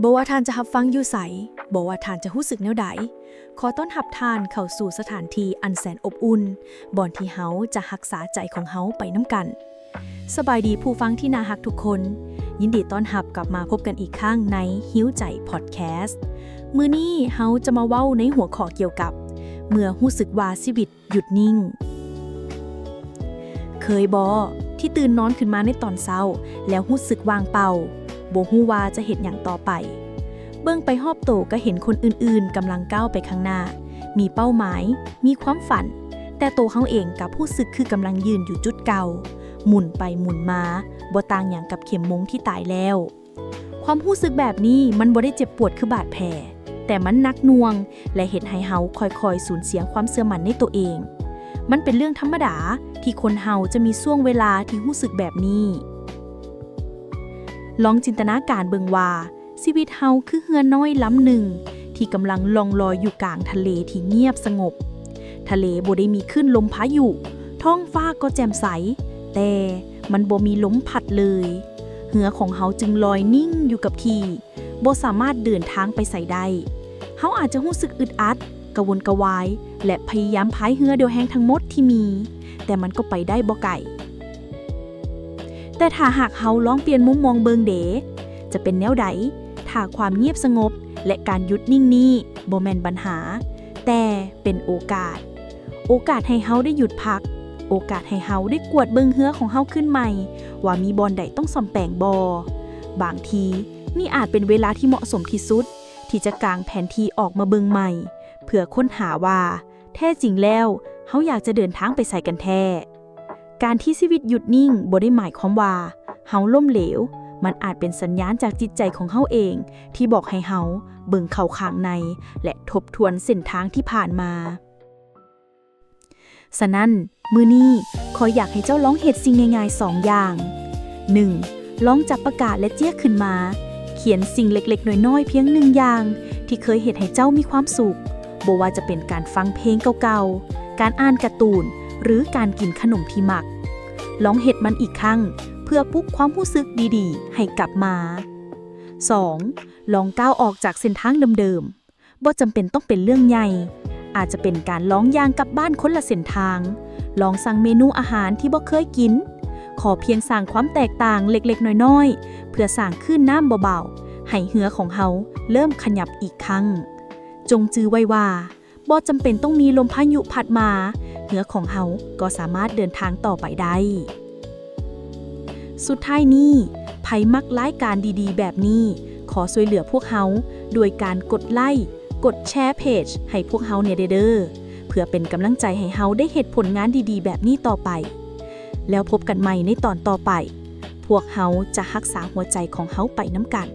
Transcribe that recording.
ບໍ່ວ່າທ່ານຈະຮັບຟັງຢູ່ໃສ, ບໍ່ວ່າທ່ານຈະຮູ້ສຶກແນວໃດ, ຂໍຕ້ອນຮັບທ່ານເຂົ້າສູ່ສະຖານທີ່ອັນແສນອົບອຸ່ນ, ບ່ອນທີ່ເຮົາຈະຮັກສາໃຈຂອງເຮົາໄປນຳກັນ. ສະບາຍດີຜູ້ຟັງທີ່ໜ້າຮັກທຸກຄົນ, ຍິນດີຕ້ອນຮັບກັບມາພົບກັນອີກຄັ້ງໃນ Heal ໃຈ Podcast. ມື້ນີ້ເຮົາຈະມາເວົ້າໃນຫົວຂໍ້ກ່ຽວກັບ ເມື່ອຮູ້ສຶກວ່າຊີວິດ ຢຸດນິ່ງ. ເຄີຍບໍ່ ທີ່ຕື່ນນອນຂຶ້ນມາໃນຕອນເຊົ້າ ແລ້ວຮູ້ສຶກວ່າງເປົ່າ, ບໍ່ຮູ້ວ່າຈະເຮັດຫຍັງຕໍ່ໄປ? ເບິ່ງໄປຮອບໂຕກໍເຫັນຄົນອື່ນໆກຳລັງກ້າວໄປຂ້າງໜ້າ, ມີເປົ້າໝາຍ, ມີຄວາມຝັນ, ແຕ່ໂຕເຮົາເອງກັບຮູ້ສຶກຄືກຳລັງຢືນຢູ່ຈຸດເກົ່າ, ໝູນໄປໝູນມາ, ບໍ່ຕ່າງຫຍັງກັບເຂັມມົງທີ່ຕາຍແລ້ວ. ຄວາມຮູ້ສຶກແບບນີ້ມັນບໍ່ໄດ້ເຈັບປວດຄືບາດແຜ, ແຕ່ມັນໜັກໜ່ວງ ແລະ ເຮັດໃຫ້ເຮົາຄ່ອຍໆສູນເສຍຄວາມເຊື່ອໝັ້ນໃນຕົວເອງ. ມັນເປັນເລື່ອງທຳມະດາທີ່ຄົນເຮົາຈະມີຊ່ວງເວລາທີ່ຮູ້ສຶກແບບນີ້. ລອງຈິນຕະນາການເບິ່ງວ່າ ຊີວິດເຮົາຄືເຮືອນ້ອຍລຳໜຶ່ງທີ່ກຳລັງລ່ອງລອຍຢູ່ກາງທະເລທີ່ງຽບສະຫງົບ. ທະເລບໍ່ໄດ້ມີຄື້ນລົມພາຍຸ, ທ້ອງຟ້າກໍແຈ່ມໃສ, ແຕ່ມັນບໍ່ມີລົມພັດເລີຍ. ເຮືອຂອງເຮົາຈຶ່ງລອຍນິ່ງຢູ່ກັບທີ່, ບໍ່ສາມາດເດີນທາງໄປໃສໄດ້. ເຮົາອາດຈະຮູ້ສຶກອຶດອັດ, ກະວົນກະວາຍ ແລະ ພະຍາຍາມພາຍເຮືອດ້ວຍແຮງທັງໝົດທີ່ມີ, ແຕ່ມັນກໍໄປໄດ້ບໍ່ໄກ. ແຕ່ຖ້າຫາກເຮົາລອງປ່ຽນມຸມມອງເບິ່ງເດ? ຈະເປັນແນວໃດ ຖ້າຄວາມງຽບສະຫງົບ ແລະ ການຢຸດນິ່ງນີ້ບໍ່ແມ່ນບັນຫາ, ແຕ່ເປັນໂອກາດ? ໂອກາດໃຫ້ເຮົາໄດ້ຢຸດພັກ, ໂອກາດໃຫ້ເຮົາໄດ້ກວດເບິ່ງເຮືອຂອງເຮົາຄືນໃໝ່ ວ່າມີບ່ອນໃດຕ້ອງສ້ອມແປງບໍ່? ບາງທີນີ້ອາດເປັນເວລາທີ່ເໝາະສົມທີ່ສຸດ ທີ່ຈະກາງແຜນທີ່ອອກມາເບິ່ງໃໝ່ ເພື່ອຄົ້ນຫາວ່າ ແທ້ຈິງແລ້ວເຮົາຢາກຈະເດີນທາງໄປໃສກັນແທ້? ການທີ່ຊີວິດຢຸດນິ່ງບໍ່ໄດ້ໝາຍຄວາມວ່າເຮົາລົ້ມເຫຼວ, ມັນອາດເປັນສັນຍານຈາກຈິດໃຈຂອງເຮົາເອງ ທີ່ບອກໃຫ້ເຮົາເບິ່ງເຂົ້າຂ້າງໃນ ແລະ ທົບທວນເສັ້ນທາງທີ່ຜ່ານມາ. ສະນັ້ນ, ມື້ນີ້ ຂ້ອຍຢາກໃຫ້ເຈົ້າລອງເຮັດສິ່ງງ່າຍໆສອງຢ່າງ. ໜຶ່ງ, ລອງຈັບປາກກາ ແລະ ເຈ້ຍຂຶ້ນມາ, ຂຽນສິ່ງເລັກໆນ້ອຍໆພຽງໜຶ່ງຢ່າງທີ່ເຄີຍເຮັດໃຫ້ເຈົ້າມີຄວາມສຸກ, ບໍ່ວ່າຈະເປັນການຟັງເພງເກົ່າໆ, ການອ່ານກາຕູນ ຫຼື ການກິນຂະໜົມທີ່ມັກ. ລອງເຮັດມັນອີກຄັ້ງ ເພື່ອປຸກຄວາມຮູ້ສຶກດີໆໃຫ້ກັບມາ. ສອງ, ລອງກ້າວອອກຈາກເສັ້ນທາງເດີມໆ. ບໍ່ຈຳເປັນຕ້ອງເປັນເລື່ອງໃຫຍ່, ອາດຈະເປັນການລອງຍ່າງກັບບ້ານຄົນລະເສັ້ນທາງ, ລອງສັ່ງເມນູອາຫານທີ່ບໍ່ເຄີຍກິນ, ຂໍພຽງສ້າງຄວາມແຕກຕ່າງເລັກໆນ້ອຍໆ ເພື່ອສ້າງຄື້ນນ້ຳເບົາໆ ໃຫ້ເຮືອຂອງເຮົາເລີ່ມຂະຫຍັບອີກຄັ້ງ. ຈົ່ງຈື່ໄວ້ວ່າ ບໍ່ຈຳເປັນຕ້ອງມີລົມພາຍຸພັດມາ, ເຮືອຂອງເຮົາກໍສາມາດເດີນທາງຕໍ່ໄປໄດ້. ສຸດທ້າຍນີ້, ໃຜມັກລາຍການດີໆແບບນີ້, ຂໍຊ່ວຍເຫຼືອພວກເຮົາດ້ວຍການກົດໄລ, ກົດແຊເພຈໃຫ້ພວກເຮົາແດ່ເດີ, ເພື່ອເປັນກຳລັງໃຈໃຫ້ເຮົາໄດ້ເຮັດຜົນງານດີໆແບບນີ້ຕໍ່ໄປ. ແລ້ວພົບກັນໃໝ່ໃນຕອນຕໍ່ໄປ. ພວກເຮົາຈະຮັກສາຫົວໃຈຂອງເຮົາໄປນຳກັນ.